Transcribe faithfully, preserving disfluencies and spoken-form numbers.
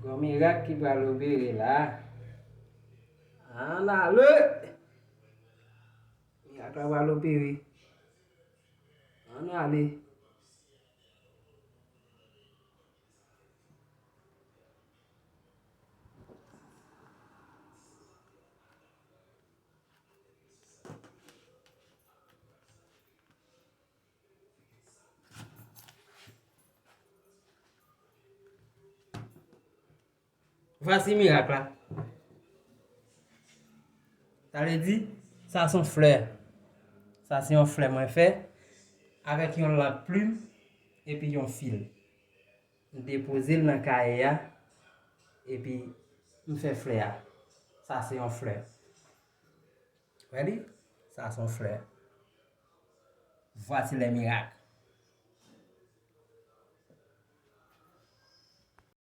Gon mirak ki pral opere la. Ann ale! Mirak la pral opere. Ann ale. Vwasi mirak la. Sa vle di, sa se yon flè. Sa se yon flè mwen fè avèk yon lank plim epi yon fil. M depoze l nan kaye a, epi m fè flè a. Sa se yon flè. Wè li? Sa se yon flè. Vwasi lè mirak.